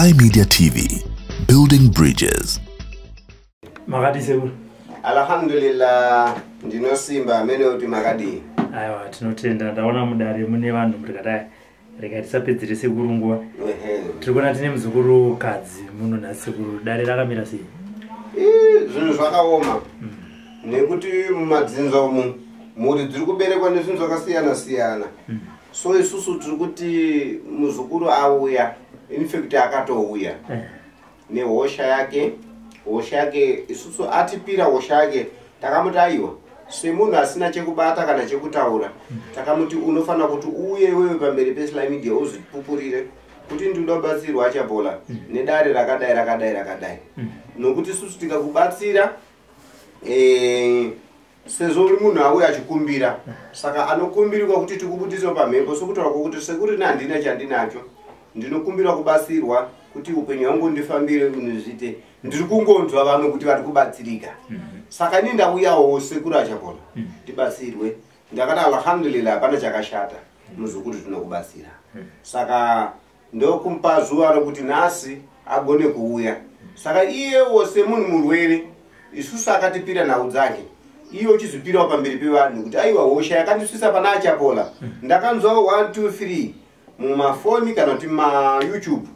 Sly Media TV, building bridges. Makadii sekuru? Alhamdulillah, ndinosimba amene kuti makadii? Aiwa, tinotenda. Ndaona mudare mune vanhu murikadai, rega tisapedzere sekuru nguva. Tiri kuona tine muzukuru kadzi muno nhasi. Sekuru, dare rakamira sei? Zvinhu zvakaoma nekuti mumadzinza umu mhuri dziri kuberekwa nezvinhu zvakasiyana siyana. So isusu tiri kuti muzukuru auya, infact akatouya nehosha yake. Hosha yake isusu atipira hosha yake, takamuti aiwa, semunhu asina chekubata kana chekutaura, takamuti unofanira kuti uuye iwewe pamberi peSly Media uzvipupurire kuti ndinoda kubatsirwa achapola nedare rakadai rakadai rakadai, nokuti isusu tikakubatsira sezvo uri munhu auya achikumbira, saka anokumbirwa kuti tikubudise pamhepo sekutaura kwokuti sekuri handina chandinacho, ndinokumbira kubatsirwa kuti upenyu hwangu ndifambire zviite. Ndiri kungonzwa vamwe kuti vari kubatsirika, saka ini ndauyawo sekuru achapola tibatsirwe. Ndakati alhamdulillah, hapana chakashata muzukuru, tinokubatsira. Saka ndokumupa zuva rokuti nhasi agone kuuya. Saka iyewo semunhu murwere, isusu akatipira nhau dzake, iye uchizvipirawo pamberi pevanhu kuti aiwa, hosha yakandisvisa pana achapola, ndakanzwawo 1 2 3 mumafoni kana kuti maYouTube,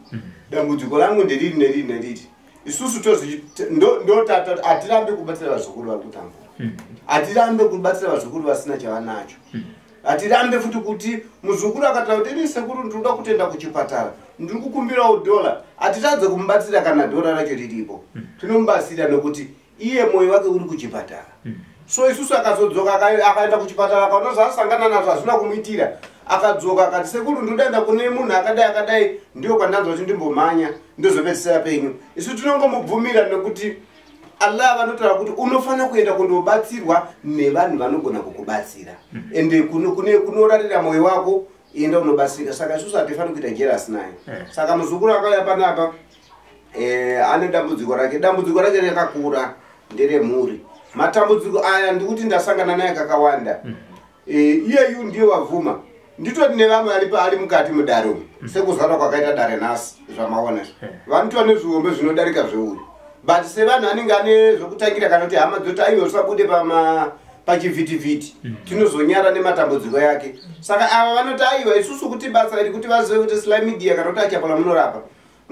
dambudziko rangu nderiri neriri neriri. Isusu ndotata hatirambe kubatsira vazukuru vari kutambura, hatirambe kubatsira vazukuru vasina chavanacho, hatirambe futi kuti muzukuru akataura kuti ini sekuru ndinoda kutenda kuchipatara, ndiri kukumbirawo dhola, hatitadze kumubatsira. Kana dhora racho riripo tinomubatsira, nokuti iye mwoyo wake uri kuchipatara. So isusu akazodzoka, akaenda kuchipatara, akaona zvaasangana nazvo hazvina kumuitira, akadzoka akati sekuru ndodaenda kune munhu akadai akadai, ndiyo kwandanzwa kuti ndimbomhanya ndozopedzisira penyu. Isu tinongomubvumira nekuti Allah vanotaura kuti unofanira kuenda kundobatsirwa nevanhu vanogona kukubatsira, ende kunorarira mwoyo wako, enda unobatsirika. Saka isusu hatifaniri kuita jealous naye. Saka muzukuru akauya panapa ane dambudziko rake. Dambudziko rake rakakura, nderemhuri. Matambudziko aya ndikuti ndasangana naye kakawanda. Iyeyu ndiye wavhuma, nditori nevamwe ari mukati mudare umu. Sekuzara kwakaita dare nhasi zvamaona izvi, vanotova nezvihombe zvinodarika zveuyu, but sevanhu anenge ane zvokutangira kana kuti hama dzoti aiwa, usabude pachivhitivhiti, tinozonyara nematambudziko yake. Saka ava vanoti aiwa, isusu kuti basa iri kuti vazive kuti Sly Media kana kuti achapola munorapa,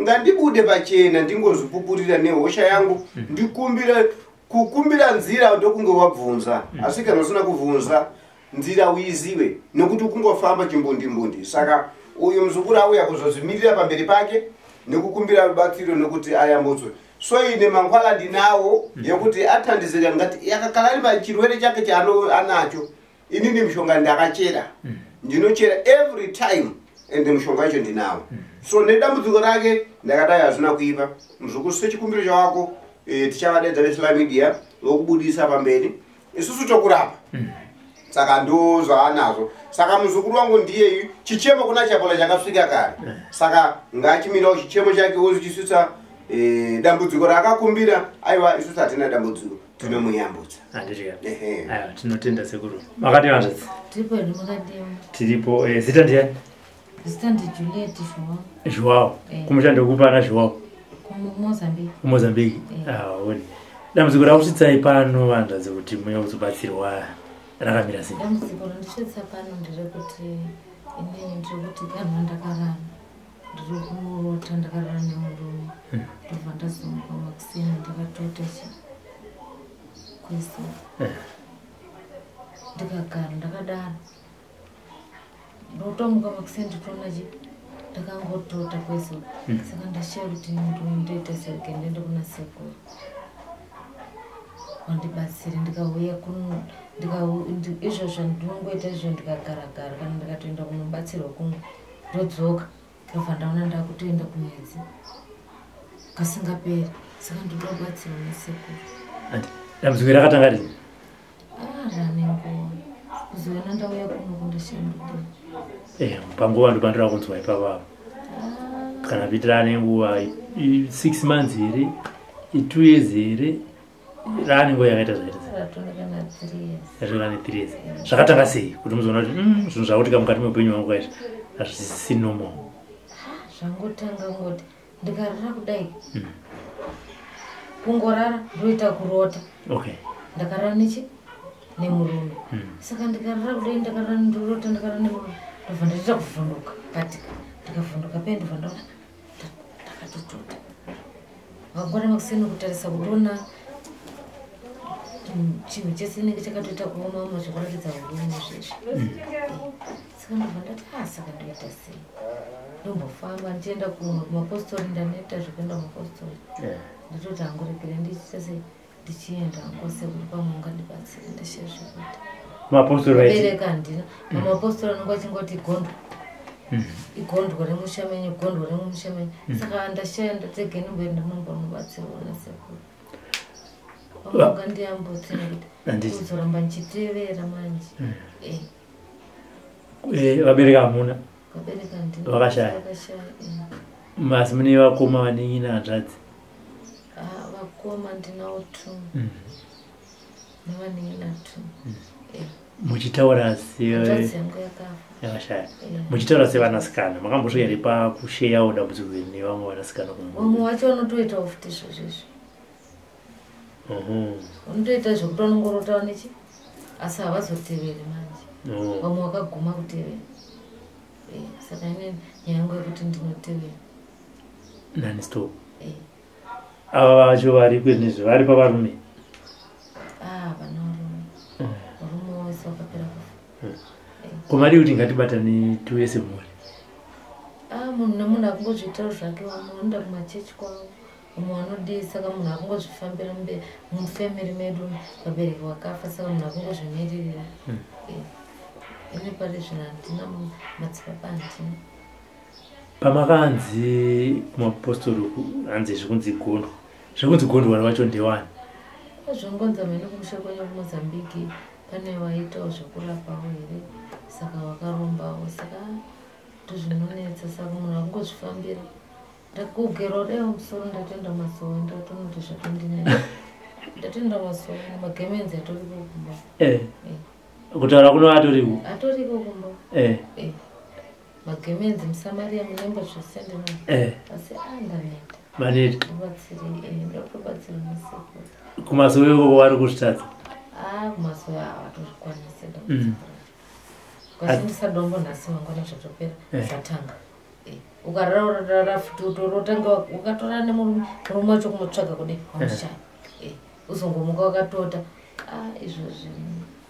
ngandibude pachena ndingozvipupurira nehosha yangu, ndikumbire. Kukumbira nzira ndokunge wabvunza, asi kana usina kubvunza nzira uizive, nekuti ukungofamba chimbundimbundi. Saka uyu muzukuru auya kuzozvimirira pamberi pake nekukumbira rubatsiro nekuti ayambutswe. So ine mangwala ndinawo yekuti atandizika ngati yakakala ari pachirwere chake chaano anacho. Inini mishonga ndakachera, ndinochera every time, ende mushonga wacho ndinawo. So nedambudziko rake ndakadai, hazvina kuipa muzukuru, sechikumbiro chawako tichavadaidza veSly Media vokubudisa pamberi, isusu tokurapa. Saka ndo zvaanazvo. Saka muzukuru wangu ndiyeyu, chichemo kuna chapola chakasvika kare, saka ngachimirawo chichemo chake wozvichisvitsa dambudziko raakakumbira. Aiwa, isusu hatina dambudziko, tinomuyambutsa. Handitika? Ehe. Aiwa, tinotenda sekuru. Makadii hanzvadzi? Tiripo hedu, makadii? Tiripo. Zita ndiani? Zita ndiJuliet Joao. Joao? Eh. Kumusha ndokupa ana Joao? KuMozambique. KuMozambique. Eh. Aoni dambudziko rakusvitsai pano vanzvadzi kuti muye kuzobatsirwa rakamira sei? Dambudziko randisvitsa pano nderekuti inini ndiri kuti kana ndakarara, ndiri kurota ndakarara nemurume, ndobva ndazomuka makuseni ndakatota chi kwese. Ndikagara ndakadaro, ndotomuka makuseni nditoona chi ndakangotota kwese. Saka ndashaya kuti ndoita sei. Ndiende kuna sekuru wandibatsire. Ndikauya kuno izvozvo ndinongoita izvo, ndikagaragara kana ndikatoenda kunobatsirwa kumwe, ndodzoka, ndobva ndaona ndakutoenda kumwedzi kasingaperi. Saka ndoda kubatsirwa nesekuru. Andi, dambudziko rakatanga rini? Rane nguva. Kuzoona ndauya kuno kundashandudii. Panguva ndopandira kunzwa ipapo apo, kana kuitira nenguva 6 months here, i2 years here, raane nguva yakaita zvakaita sei? Ratone kana 3 years. Ratova ne3 years. Zvakatanga sei kuti muzoona kuti zvinhu zvakutika mukati meupenyu hwangu kaizvi hazvisi normal? Zvangotanga ngoti Ndikarara kudai, kungorara ndoita kurota. Okay. Ndakarara nechi nemurume. Saka ndikarara kudai, ndakarara ndorota ndakarara nemurume, ndobva ndaita kuvhunduka, but ndikavhunduka paya ndobva ndaona ndakatotota. Mangwana makuseni kutarisa kutoona chinhu chese inenge chakatoita kuoma oma zvekuratidza urume zvezvi. Saka ndobva ndati, ah, saka ndoita sei? Ndombofamba ndichienda kumapostori, ndaneta zvekuenda kumapostori. Ndototi hanguregere ndichiita sei, ndichienda hangu sekuri pamwe ungandibatsire, ndashiya zvekuita. Mapostori vaiti? Vabereka handina. Mapostori anonge achingoti gondo, igondwa remusha menyu, gondwa remumusha menyu. Saka ndashaya, ndatege ndimboenda nombonobatsirwa nasekuru, pamwe ungandiyambutse nekuti Handiti. kuzoramba ndichitevera manje. Vabereki hamuna? Vabereka handina. Vakashaya? Vakashaya, eh. Asi mune vakoma, vanin'ina, hanzvadzi? Ah, vakoma ndinawo two nevanin'ina two. Muchitaura se Hanzvadzi yangu yakafa. Yakashaya. Eh. Muchitaura sevanasikana, makambosvika here pakusheyawo dambudziko iri nevamwe vanasikana? Vamwe wacho vanotoitawo futi izvozvo izvi. Unotoita zvekuti vanongorotawo nechi, asi havazoteveri manje. Vamwe vakaguma kutevera. Saka ine nyaya yangu yekuti ndinotevera. Nonstop. Eh. Ava vacho vari kwenezvo vari pavarume? Ah, vana varume, varume wese vakapera kufa. Komadi kuti ngatibatane tuve semhuri? Ah, munhu nemunhu akungozviitirawo zvake. Vamwe vanoenda kumachechi kwavo, vamwe vanodii, saka munhu akungozvifambira. Mufamily medu vabereki vakafa, saka munhu akungozvimiririra. Ine pari zvino handina madzibaba, handina. Pamakanzi kumapostori uku, hanzi zvekunzi gondwa, zvekunzi gondwa vacho ndewani? Zvongonza mene kumusha kwenyu kuMozambique pane vaitawo zvekurapawo here, saka vakarombawo, saka ndozvinonetsa. Saka munhu akungozvifambira. Ndakugerawo daiwo musoro, ndatoenda masowe, ndatonoti zvatondinetsa, ndatoenda masowe nemagemenzi atoriko kumba. Kutaura kuno atoriko? Atoriko kumba. Magemenzi, muSamaria, munembo, zvose ndinazvo. Asi andaneta. Maneta. Ndibatsirei, ndotobatsirwa nesekuru. Kumasowe ikoko vari kuzvitadza? Ah, kumasowe havatozvikwanisi. Ukashandisa dombo nhasi, mangwana zvatopera. Zvatanga. Ukarara futi utorotanga ukatora nemurume, murume wacho kumutsvaga kudai wamushaya. Uzongomuka wakatota. Ah, izvozvi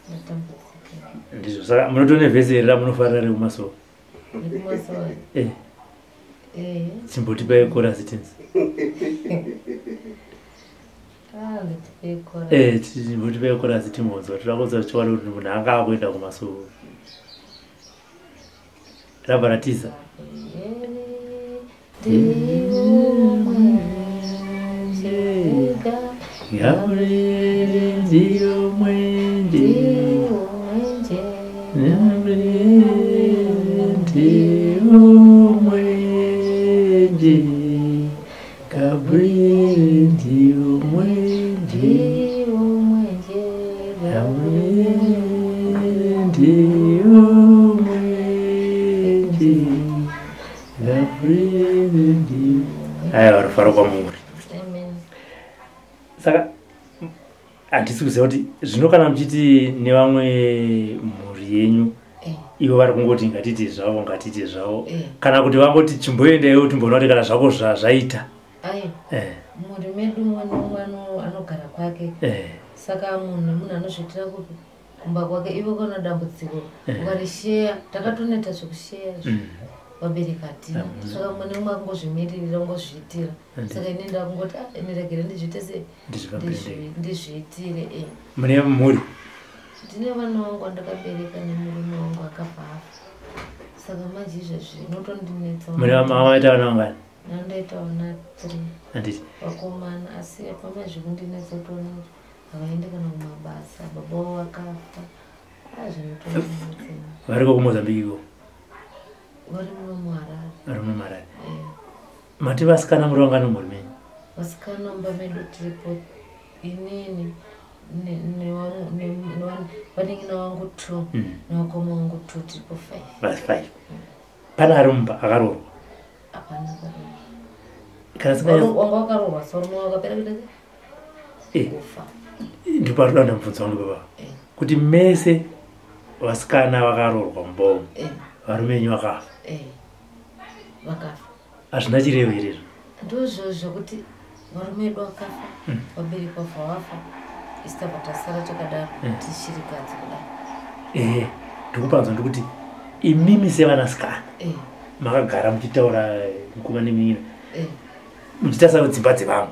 ndatambudzika. Ndizvo. Saka munotone vhesi here ramunofarira rekumasowe? Nekumasowe? Eh. Chimbotipai chorus tenzi. Ah, nditipei chorus? Chimbotipai chorus timbonzwa. Toda kunzwa chokwadi kuti munhu anga akuenda kumasowe rabva ratiza. Ndiwo mwenje. Gabrieli ndiyo mwenje. Ndiwo mwenje. Gabrieli ndiyo mwenje. Gabrieli ndiyo mwenje. Ndiwo mwenje. Gabrieli ndiyo mwenje. Gabrieli ndiyo. Aiwa, rufaro kwamuri. Amen. Saka handisi kuziva kuti zvino kana muchiti nevamwe mhuri yenyu, ivo vari kungoti ngatiti zvavo, ngatiti zvavo, kana kuti vangoti chimboendaiwo timboona kuti kana zvako zvaita? Aiwa, mhuri medu mumwe neumwe anogara kwake. Saka munhu nemunhu anozviitira kupi? Kumba kwake. Ivo kana dambudziko ukarisheya, takatoneta zvekusheya izvi. Vabereki hatina. Saka mumwe neumwe akungozvimiririra, ungozviitira. Saka ini ndakungoti, ah, ini regere ndizviite sei? Ndizvifambire ndega. Ndizviitire. Mune mhuri? Ndine vana vangu vandakabereka nemurume wangu akabva afa. Saka manje izvezvi zvinotondinetsa. Mune mamaita vana vangani? Nandaita vana three. Handiti. Vakomana, asi pamwe zvekundinetsa kutoona kuti havaendi kana kumabasa, baba vavo vakafa. Ah, zvinotondinetsa. Variko kuMozambique iko? Vari muno muHarare. Vari muno muHarare. Eh. Mati vasikana muri vangani mumhuri menyu? Vasikana mumba medu tiripo inini vanin'ina vangu two nevakoma vangu two, tiripo five. Vasi five. Pane ari mumba akaroorwa? Hapana karoorwa. Kana singanya Wanga wakarohwa so murume wakapera kuita sei? Kufa. Ndipo parikuda ndamubvunzo wangu baba. Kuti mese vasikana vakaroorwa mumba umu. Varume venyu vakafa. Vakafa. Hazvina chirevo here izvo? Ndozvo zvokuti varume vedu vakafa, vabereki vabva vafa, isu tabva tasara takadaro, tichirikadzi kudaro. Ehe, ndikupanzwa ndikuti imimi sevanasikana makagara muchitaura mukoma nemunin'ina, muchitarisa dzimba dzevamwe.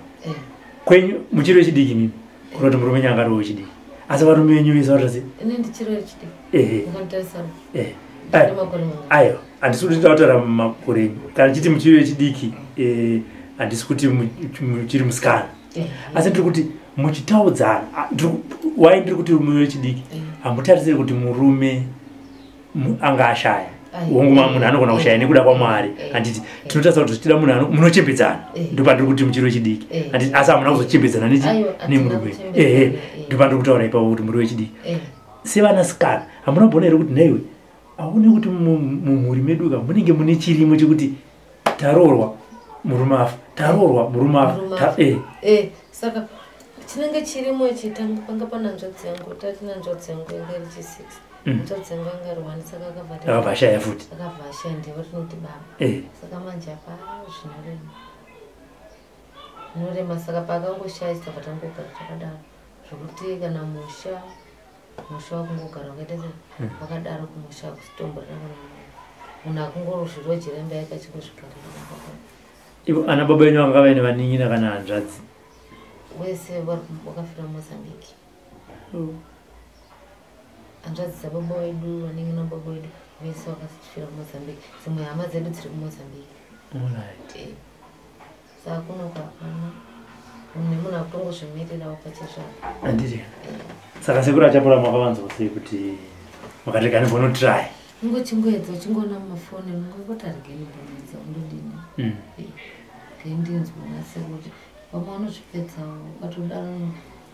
Kwenyu muchiri wechidiki imimi, kuna kuti murume wenyu anga ari wechidiki, asi varume venyu vese vari sei? Ini ndichiri wechidiki. Mukanditarisa ndine makore mangani? Aiwa, handisi kuti ndinotaura makore enyu. Kana ndichiti muchiri wechidiki, handisi kuti muchiri musikana. Asi ndiri kuti muchitaudzana, wai ndiri kuti murume wechidiki, hamutarisiri kuti murume anga ashaya. Hongu, munhu anogona kushaya nekuda kwaMwari. Handiti tinotarisa kuti zvichida munhu munochembedzana. Ndopandiri kuti muchiri wechidiki. Handiti asi hamuna kuzochembedzana Aiwa, hatina nemurume. kuchembedzana, Ndopandiri kutaura ipapo kuti muri wechidiki. Sevanasikana, hamuna kumboona here kuti nhaiwe, hauni kuti mumhuri medu ka munenge mune chirimo chekuti taroorwa murume afa, taroorwa murume afa. Murume afa. Saka chinenge chirimo ichi, panga pana hanzvadzi yangu, tati hanzvadzi yangu yanga iri chi6. Hanzvadzi yangu yanga iri 1, saka akabva ati Akabva ashaya futi. Akabva ashaya, ndiye tinoti baba. Saka manje apa zvinorema. Zvinorema, saka paakangoshaya tabva tangogara takadaro. Zvokuti kana musha wakungogara wakaita sei? Wakadaro kumusha kusitomborera kana munhu. Munhu akungozvirojera imba yake achingozvigarira kumba kwake. Ivo ana baba venyu vanga vaine vanin'ina kana hanzvadzi? Wese wakafira muMozambique. Hanzvadzi dzababa vedu, vanin'ina baba vedu, vese vakafira muMozambique. Dzimwe hama dzedu dziri kuMozambique. Saka kunoku hapana. Munhu nemunhu akutongozvimirirawo pachezvake. Handiti. Saka sekuru Achapura makavanzwa sei kuti makati regai ndimbonotry? Ungochingoedza uchingoona mumafoni, unongoti regai ndimboedza, undodini? Regai ndinzwe nasekuru kuti vamwe vanozvipedzawo, ukatodaro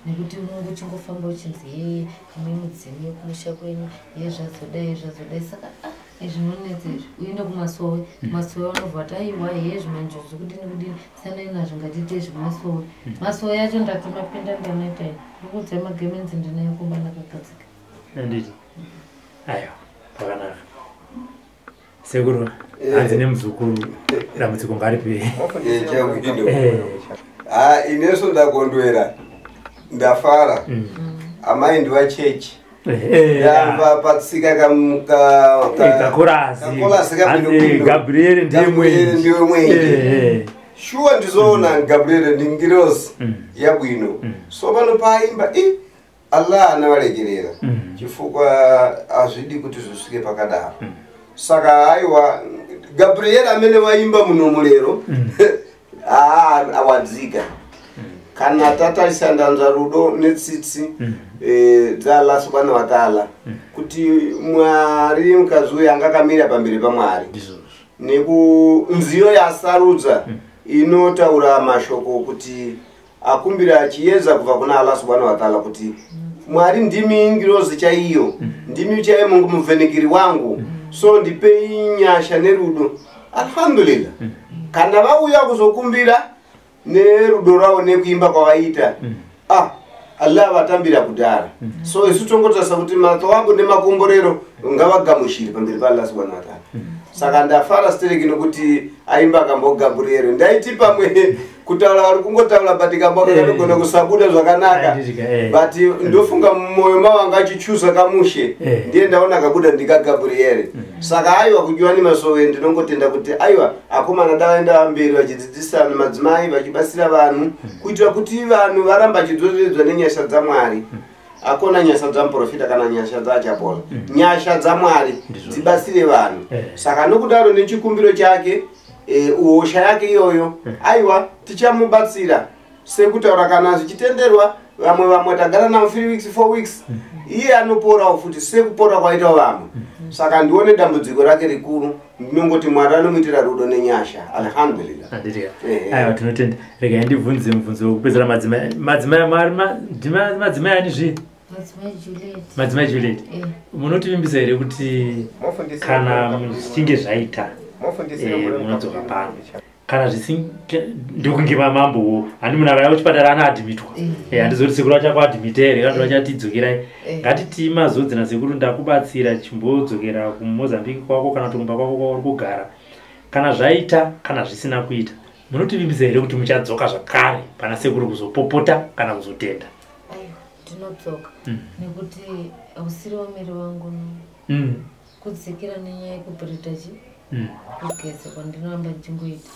nekuti unonge uchingofamba uchinzi hee, imwe mudzimu yekumusha kwenyu, hee zvazodai, hee zvazodai. Saka, izvi zvinonetsa izvi. Uende kumasowe, masowe vanobva vati aiwa, hee zvimanjuzu kudini kudini, siyanai nazvo, ngatiite zvemasowe. Masowe acho ndati mapinda ndanoita ini. Ndikuudzai magemenzi ndinayo kumba ndakagadzika. Handiti. Aiwa, pakanaka. Sekuru, hanzi nemuzukuru, dambudziko ngaripe. Chaukido. Ineso ndakondwera. Ndafara. Amai ndivachechi. Yamba patsika Kakorasi. kakorasi ka Hanzi bwino bwino. Gabriel ndiye Gabriel mwenje. ndiye mwenje. Shuwa ndizoona Gabriel ndi ngirozi yabwino. So pano paimba, Allah anavalekerera. Chifukwa azvidi kuti zvisvike pakadaro. Saka aiwa Gabriel amene waimba muno mulero, awadzika. Kana tatarisa ndanzwa rudo netsitsi, dzaAllah subhanahu wa ta'ala, kuti Mwari mukadzi uyu angakamira pamberi paMwari. Ndizvozvo. Neku nziyo yasarudza inotaura mashoko kuti akumbira chiedza kubva kuna Allah subhanahu wa ta'ala kuti Mwari ndimi ngirozi chaiyo, ndimi chaiyo muvhenekeri wangu, so ndipei nyasha nerudo. Alhamdulillah. Kana vauya kuzokumbira nerudo rwavo nekuimba kwavaita, Allah vatambira kudhara. So isu tongotarisa kuti mathawabu nemakomborero ngavagamuchire pamberi paAllah subhanahu wa ta'ala. Saka ndafara stereki nokuti aimba akambo Gabriel. Ndaiti pamwe kutaura vari kungotaura but kambo kanogona kusabuda zvakanaka. But ndofunga mumwoyo mavo anga achichuza kamushe. Ndiye ndaona kabuda ndika Gabriel. Saka aiwa kudyiwa nemasowe ndinongotenda kuti aiwa akomana davaenda mberi vachidzidzisa madzimai vachibatsira vanhu kuitira kuti vanhu varamba vachidzoreredzwa nenyasha dzaMwari. Akona nyasha dzamuprofita kana nyasha dzaAchapola. Nyasha dzaMwari dzibatsire vanhu. Saka nokudaro nechikumbiro chake, uhosha yake iyoyo, aiwa tichamubatsira sekutaura kana zvichitenderwa. Vamwe vamwe tagara navo 3 weeks, 4 weeks, iye anoporawo futi sekupora kwaitawo vamwe. Saka ndione dambudziko rake rikuru, ndinongoti Mwari anomuitira rudo nenyasha. Alhamdulillah. Handiti. Aiwa, tinotenda. Regai ndibvunze mubvunzo wekupedzera madzimai. Madzimai Mwari, ndima madzimai ani zvi? Madzimai Juliet. Madzimai Juliet. Munotivimbisa here kuti Mofundisi kana wemuka- zvichinge zvaita, Mofundisi wemuka- munodzoka pano? Kana ndokunge mamambowo handi munhu akauya kuchipatara anoadhimitwa. Handizoti sekuru achakuadhimita here kana kuti vachatidzokerai. Ngatiti mazodzi nasekuru ndakubatsira, chimbodzokera kuMozambique kwako kana kuti kumba kwako kwauri kugara. Kana zvaita, kana zvisina kuita, munotivimbisa here kuti muchadzoka zvakare pana sekuru kuzopopota kana kuzotenda? Aiwa, ndinodzoka nekuti hausiriwo miri wangu kudzikira nenyaya yekubhurita chi kugeza kwandinoramba ndichingoita.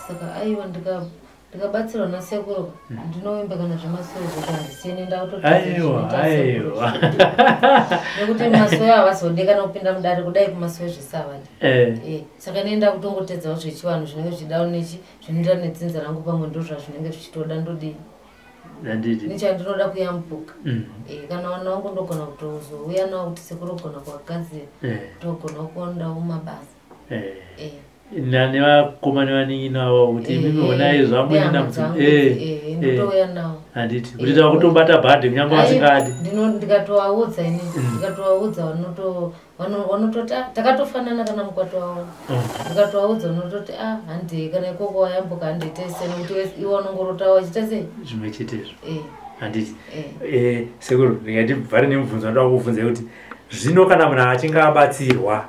Saka aiwa, ndikabatsirwa nasekuru, ndinovimba kana zvemasowe zvacho handisiyene. Aiwa, aiwa. Nekuti masowe havazode kana kupinda mudare kudai, kumasowe zvese havadi. Saka nenda kutongotedzawo zvechivanhu zvinenge zvichidawo nechi zvinoenderana nedzinza rangu, pamwe ndo zvazvinenge zvichitoda, ndodii? Handiti. Nechandinoda kuyambuka. Kana vana vangu ndogona kutozouya navo kuti sekuru ogona kuvagadzira, togona kuondawo mabasa. Nevakoma nevanin'ina avo kuti imimi honai zvangu. Nehama dzangu, ndotouya navo. Handiti kuti tava kutobata bhadhe kunyange vasingadi. Ndikatovaudza inini, ndikatovaudza vanototi, "Ah, takatofanana." Kana mukatovaona, ndikatovaudza vanototi, "A, handei kana ikoko wayambuka, handei tese," nekuti ivo vanongorotawo vachiita sei? Zvimwe chetezvo. Handiti. Eh. Sekuru, ndingatibvare nemubvunzo wandoda kukubvunzai kuti zvino kana munhu achinge abatsirwa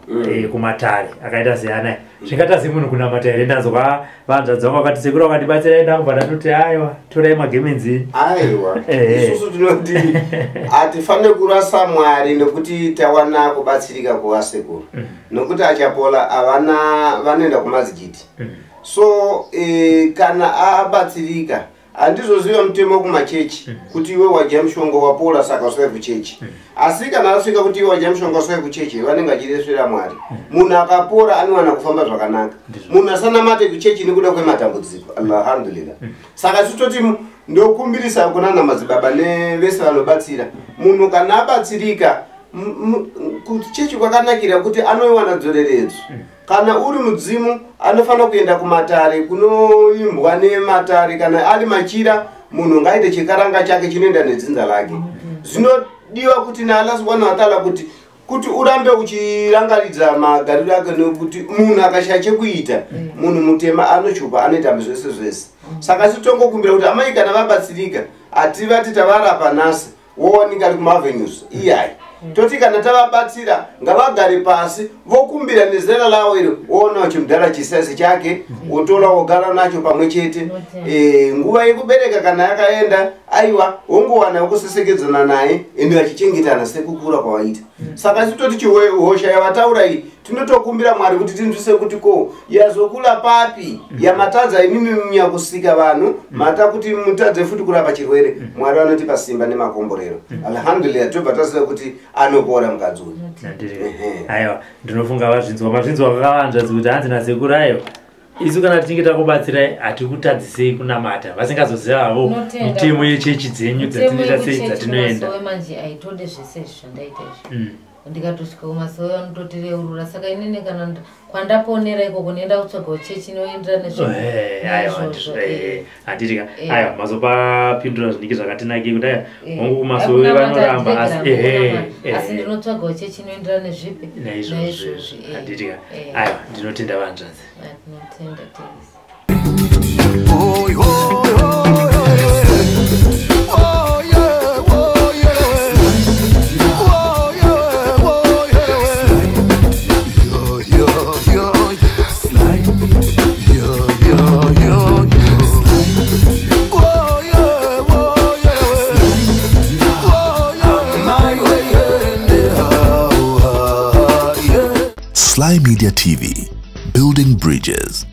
kumatare akaita seanaya, zvingaita semunhu kunamata here? Ndanzwa vanzvadzi vangu vakati sekuru vakatibatsirai, ndakubva ndatoti aiwa, torai magemenzi. Aiwa, isusu tinoti hatifaniri kurasa Mwari nekuti tawana kubatsirika kuvasekuru, nokuti achapola havana vanoenda kumazigiti. So kana abatsirika, handizoziva mutemo kumachechi kuti iwe wadya mushonga wapola saka usai kuchechi. Asi kana asvika kuti iwe wadya mushonga usai kuchechi, vanenge vachiresvera Mwari. Munhu akapora anowana kufamba zvakanaka. Munhu asanamate kuchechi nekuda kwematambudziko, alhamdulillah. Saka titoti ndokumbirisa kunana madzibaba nevese vanobatsira munhu, kana abatsirika, kuchechi kwakanakira kuti anoiwana dzoreredzo. Kana uri mudzimu, anofanira kuenda kumatare kunoimbwa nematare. Kana ari machira, munhu ngaite chikaranga chake chinoenda nedzinza lake. Zvinodiwa kuti naAllah subhanahu wataala kuti urambe uchirangaridza magariro ake, nekuti munhu akashaya chekuita, munhu mutema anochupa, anoita zvese zvese. Saka sitongokumbira kuti amai kana vabatsirika, hativati tavarapa nhasi wowanika ari kumavenues iyai. Toti kana tavabatsira, ngavagare pasi vokumbira nezera lavo iro, woonawo chimudhara chisaisi chake, wotora wogara nacho pamwe chete. Nguva yekubereka kana yakaenda, aiwa, wongowana wekusesekedzana naye, ende vachichengetana sekukura kwavaita. Saka sitoti hosha yavataura iyi, tinotokumbira Mwari kuti tinzwise kuti ko yazokula papi yamatadza imimi munyakusika vanhu mata kuti mutadze futi kurapa chirwere. Mwari vanotipa simba nemakomborero, alhamdulillah, tobva taziva kuti anopora mukadzi uyu. Handiti. Ehe. Aiwa, ndinofunga vazvinzwa, mazvinzwa kakavanzvadzi kuti hanzi nasekuru, aiwa, isu kana tichinge takubatsirai hatikutadzisei kunamata, vasingazoziva havo Tinotenda. mitemo yechechi dzenyu Mitemo dzatinoita sei yekuchechi dzatinoenda. kumasowe manje haitode zvese izvi zvandaita izvi. Ndikatosvika kumasowe vanototireurura. Saka inini kana kwandaponera ikoko, ndinoenda kutsvagawo chechi inoenderana Aiwa, naizvozvo. handiti ka. Eh. Aiwa, mazopapindura zvinenge zvakatinakei kudai. Hongu, kumasowe Hakunamata vanoramba, asi handiregera kunamata, ehe. Asi ndinotsvagawo chechi inoenderana nezvipi? Naizvozvo. Naizvozvi. Handiti ka. Eh. Aiwa, ndinotenda vanzvadzi. Ah, tinotenda tese. Oh, oh, oh, oh, yeah, oh, yeah. Oh, yeah, oh, yeah. Yo, yo, yo. Yo, yo, yo, yo. Oh, yeah, oh, yeah. Oh, yeah. My way, yeah. Sly Media TV, building bridges.